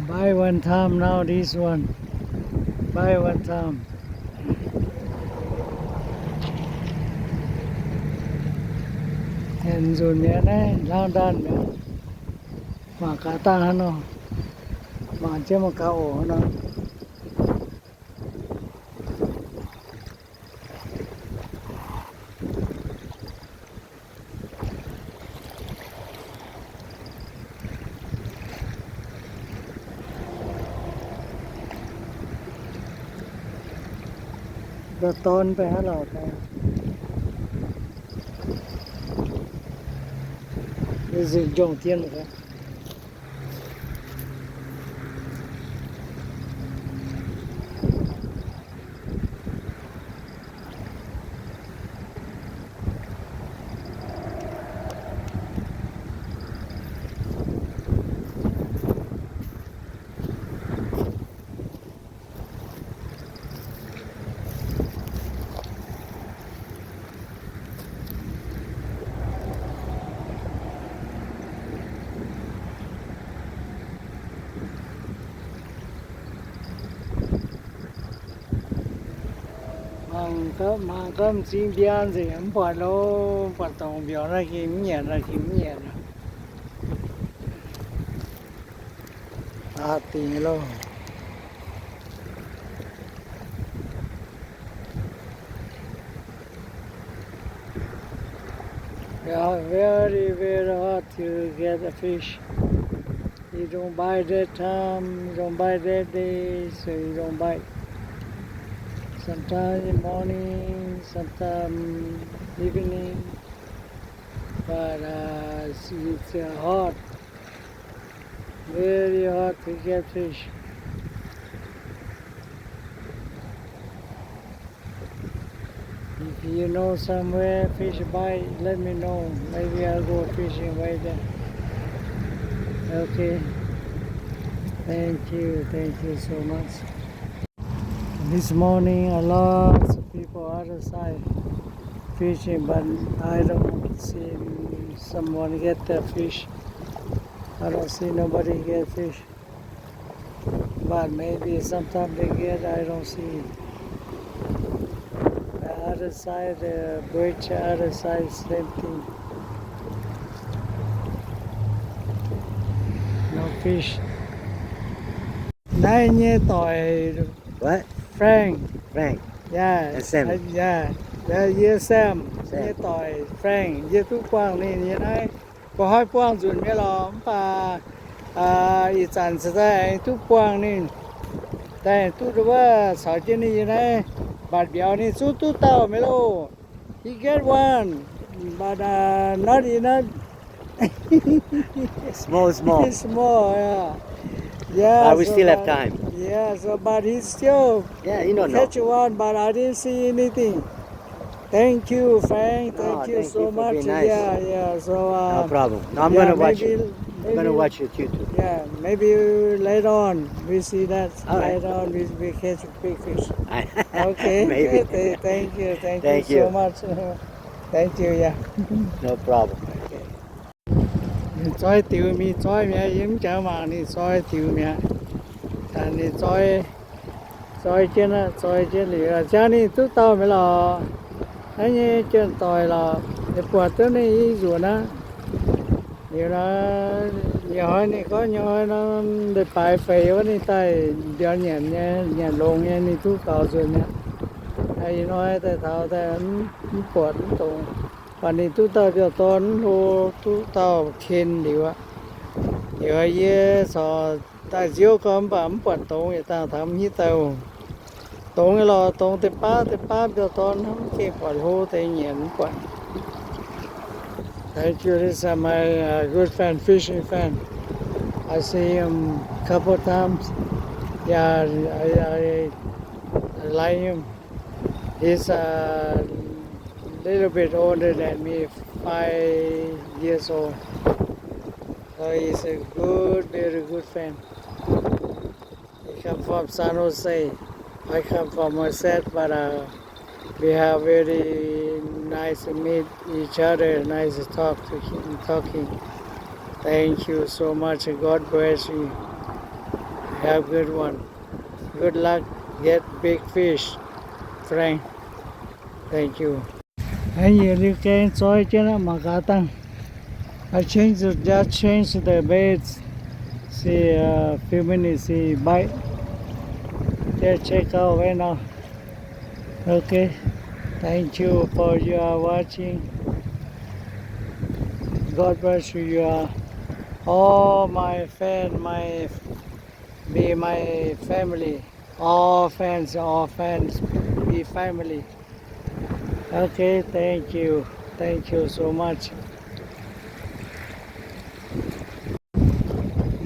Buy one time now, this one. Buy one time. Aengx nzunc mi'aqv naaiv, hlaang ndaanh mi'aqv. Mangc gaax dangh hnangv nor. Mangc jienv mangc gaax oc hnangv nor. Gauh dorn fai haaix lauc daaih. Nzunc njongh dien aqv. Mangc gaax, mangc gaax m'zing mbiaa nzengc, mv buatc loh, buatc dongh mbiauz naaiv gengh mv nyanc, naaiv gengh mv nyanc. Aqc dingc loh. Yeah, very, very hard to get a fish. You don't buy that time, you don't buy that day, so you don't buy. Sometimes in morning, sometimes evening, but uh, it's, it's uh, hard, very hard to get fish. If you know somewhere fish bite, let me know. Maybe I'll go fishing right there. Okay. Thank you. Thank you so much. This morning, a lot of people other side fishing, but I don't see someone get the fish. I don't see nobody get fish. But maybe sometimes they get, I don't see. The other side, the bridge, other side, same thing. No fish. Naaiv nyei doic, what? Frank. Frank. Yeah. And Sam. Yeah. Yeah, yie Sam. Sam nyei doic Frank, yie duqv buangh ninh nyei naaiv. Gorngv hnoi buangh nzunc nyei lorqc, mv baac ih zanc daaih aengx duqv buangh ninh, daaih duqv wuov caux jienv ninh nyei naaiv, mbatc mbiauz ninh zungv duqv dauh mi'aqv loh. He get one, but uh, not enough. Small, small. It's small, yeah. Yeah, but we so still have but, time. Yeah, so but he still, yeah, you don't know, catch one, but I didn't see anything. Thank you, Frank. Thank you so much. Oh, thank you for being nice. Yeah, yeah. So, uh, no problem. No, I'm gonna watch you. I'm gonna watch you too. Yeah, maybe later on we see that. All right. Later on we, we catch big fish. Okay. Maybe. Th-, thank you. Thank you so much. Thank you. Yeah. No problem. Okay. Ninh zoi diux mingh, zoi mi'aqv, yie mv jangx mangc ninh zoi diux mi'aqv. Ninh zoi, zoi jienv aqv, zoi jienv liuz, ziangh ninh duqv dauh mi'aqv lorqc. Naaiv nyei jien-doic lorqc, yie buatc duqv ninh i nzuonx aqv. Liuz nor, nyouz hnoi ninh gorngv nyouz hnoi nor, leiz-baaix feix wuov ninh daaih mbiauz nyanc nyei, nyanc longx nyei, ninh duqv gaux nzuonx mi'aqv. Ih hnoi daaih taux daaih mv buatc mv dongz. Baac ninh duqv dauh mbiauz-dorn mv hlo, duqv dauh ken liuz aqv. Liuz yie corc daaih nziouv gorn mv baac mv buatc dongz, yietc dangh taux mv hiuv daaih oc. Dongz nyei lorqc, dongz deix-baav deix-baav mbiauz-dorn hnangv, mv gengh buatc hlo deix nyanc mv buatc. Thank you, this is my uh, good friend, fishing friend. I see him couple times. Yeah, I, I, I like him. He's a little bit older than me, five years old. So he's a good, very good friend. He come from San Jose. I come from Merced, but uh, we have very nice to meet each other, nice to talk to him, talking. Thank you so much. God bless you. Have a good one. Good luck. Get big fish, Frank. Thank you. Hnangv yie liuz gaeng zoi jienv aqv, mangc gaax dangh. I change the, just change the bait. See, uh, few minutes, see bite. Just check out right now. Okay. Thank you for your watching. God bless you. You are all my fan, my, be my family. All fans, all fans, be family. Okay, thank you. Thank you so much.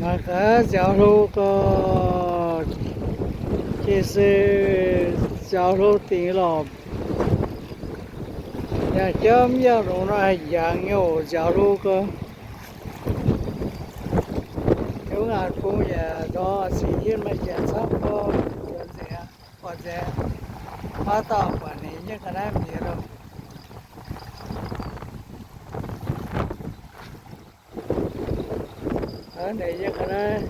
Mangc gaax nziaaux hlo gorx, jiex se nziaaux hlo dingc lorqc. Yangh jauv mv yangh longx nor haih njangx nyei oc, nziaaux hlo gorx. Wuov ngaanc bung yaac ndorm singx yienh maaih jaax camv gorx, buatc nzengc aqv, buatc nzengc aqv. Maaih dauh buatc ninh yienh ga'naaiv mienh loh. Aa, ninh yienh ga'naaiv.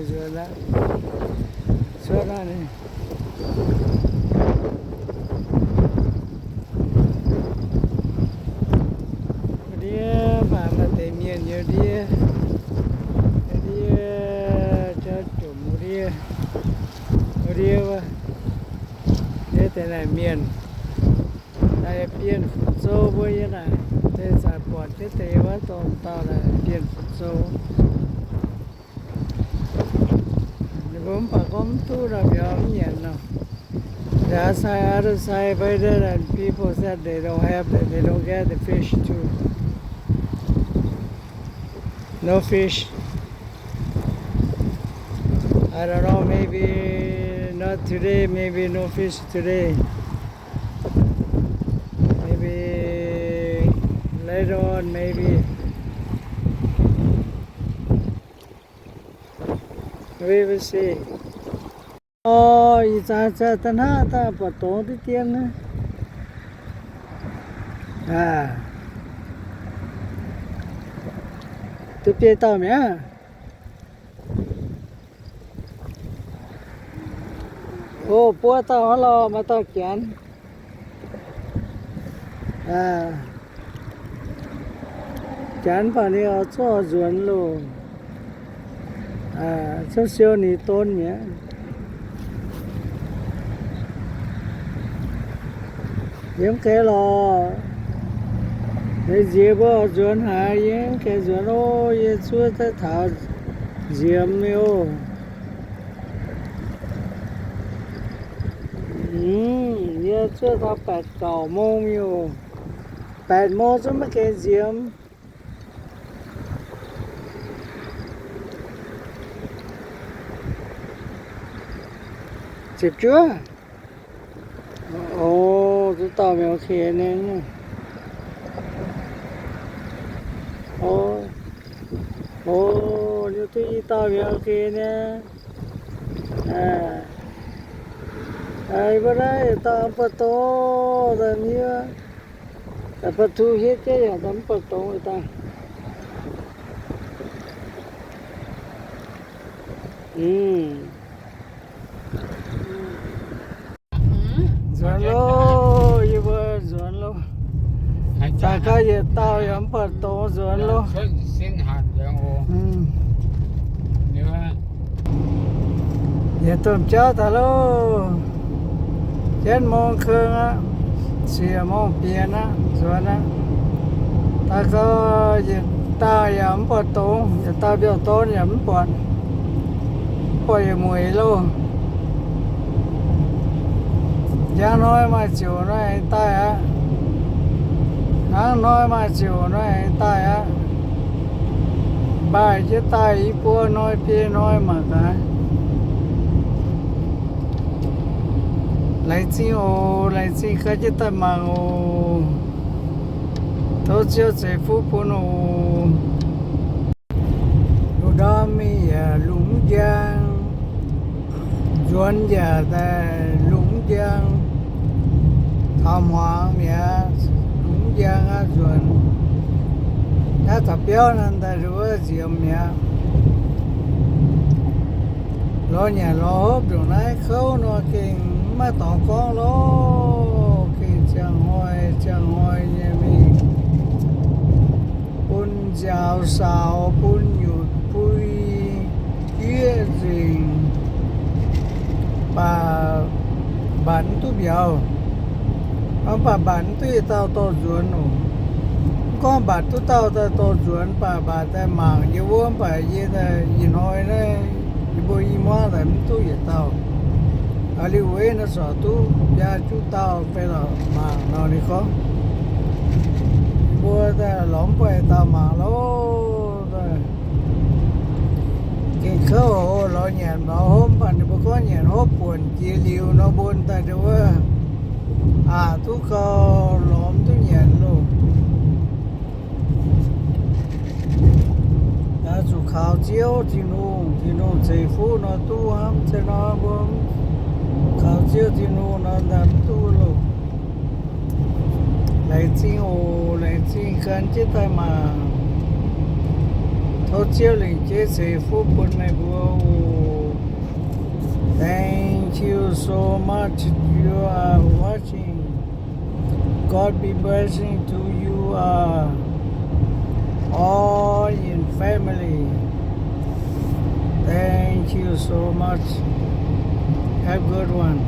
Nzuonx aqv. Cuotv aqv ninh. Wuov ndiev baac maaih deix mienh nyei ndiev, ndiev jauv jomc wuov ndiev, wuov ndiev wuov, ndiev deix naaic mienh. Naaic Bienh Fuc Zou mbuo yiem naaic, deix zanc buatc jienv deix wuov dongh dauh naaic Bienh Fuc Zou. Ninh mbuo mv baac gorngv mv duqv nor, mbiauz mv nyanc nor. The other side, other side, but then people said they don't have, that they don't get the fish too. No fish. I don't know, maybe not today, maybe no fish today. Maybe later on, maybe. We will see. Orv, ih zanc daaih hnangv daaih buatc dorngx diqv dien naaiv. Aa, duqv biei dauh mi'aqv. O, buo dauh hnangv lorh, maaih dauh janx. Janx baac ninh oix zorqv nzuonx loh. Cuotv siou ninh don mi'aqv. Yie mv gaengh lorqc. Ninh nziex mbuo oix nzuonx haaix, yie mv gaengh nzuonx ov. Yie zuov daaih taux nziemx mi'aqv. Yie zuov taux แปด เก้า โมง mi'aqv. แปด โมง zungv maiv gaengh nziemx. Ziepc juov. O, duqv dauh mi'aqv, ok nyei. O, o, duqv i dauh mi'aqv, ok nyei. Mbuo naaiv yietc dauh mv buatc dongh, daaih miev, daaih ba'tu hietv jienv yaac mv buatc dongh daaih. Nzuonx loh, yie mbuo nzuonx loh. Daaih gau yietc dauh yaac mv buatc dongz nzuonx loh. Yietc domh jauv daaih loh. Jienv mong keng aqv, siec mong bienx aqv, nzuonx aqv. Daaih gau yietc dauh yaac mv buatc dongz, yietc dauh mbiauz-dorn yaac mv buatc. Mv buatc yietc mueiz loh. Njang hnoi maaih ziouc nor aengx daaih aqv. Hnangv hnoi maaih ziouc nor aengx daaih aqv. Mbaih jienv daaih i buo hnoi biei hnoi mangc gaax. Laengz zingh oc, laengz zingh gaax jienv daaih mangc oc. Tov Ziouv ceix fuqv bun oc. Lungh ndorm mingh yaac lungh mv njang, nzuonx yaac daaih lungh mv njang. Taux hmuangx mi'aqv, lungh mv njang aqv nzuonx. Naaiv taux biauv naaiv daaih wuov nziemx mi'aqv. Lorz nyanc lorz hopv ndongc naaiv kouv nor gengh maiv maaih dorngx gorngv lorqc. Gengh ziangh hnoi ziangh hnoi nyei mingh bun nziaaux saaux, bun nyutc bui, jieqv nzengc, baac mbatc mv duqv mbiauz. Mv baac mbatc mv duqv yietc dauh dorh nzuonx oc. Mv gorngv mbatc duqv dauh daaih dorh nzuonx, mv baac mbatc daaih mangc yie wuov, mv baac yie daaih ih hnoi naaiv yie mbuo i hmuangv daaih mv duqv yietc dauh. Aa, liuz weiv naaiv corc duqv biaa juqv dauh fai lorqc mangc nor ninh gorngv, yie mbuo daaih lorz mv buatc dauh mangc loh. Gengh kouv oc, lorz nyanc lorz hopv, mv baac ninh mbuo gorngv nyanc hopv buonc jiex liuz nor, mbuo daaih wuov aqc duqv gau, lorz mv duqv nyanc loh. Zuqc kaux Ziouv Tin-Hungh, Tin-Hungh ceix fuqv nor duqv hnamv. Zen nor mbuo kaux Ziouv Tin-Hungh nor daaih mv duqv loh. Laengz zingh oc, laengz zingh gan jienv daaih mangc. Tov Ziouv lengc jeiv ceix fuqv bun meih mbuo oc. Thank you so much you are watching. God be blessing to you, uh, all in family. Thank you so much. Have a good one.